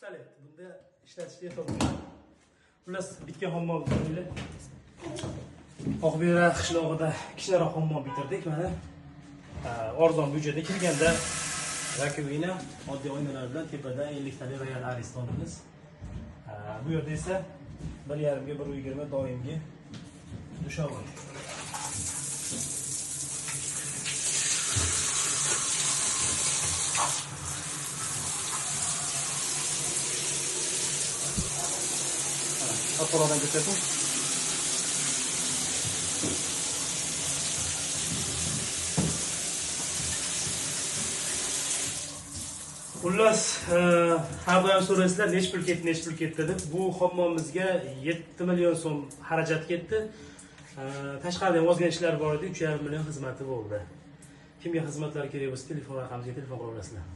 Pistolet. Bunda ishlatishga yetolmaydi. Xullas, bitgan hammom bitirdik. Oqbera qishlog'ida kichikroq hammom bitirdik mana. Arzon byudjetga kirganda rakovina oddiy oynalar bilan tepada 50 talik royal Aristonimiz. Bu yerda esa 1.5 ga 1.20 doimgi dushovoy. Aparadan ko'rsating. Xullas, har doim so'raysizlar, nech pul ketdi, nech pul ketdi deb. Bu hammomimizga 7 million so'm xarajat ketdi. Tashqarida ham ozgina ishlar bor edi, 3,5 million xizmati bo'ldi. Kimga xizmatlar kerak bo'lsa, telefon raqamimizga telefon qila olasizlar.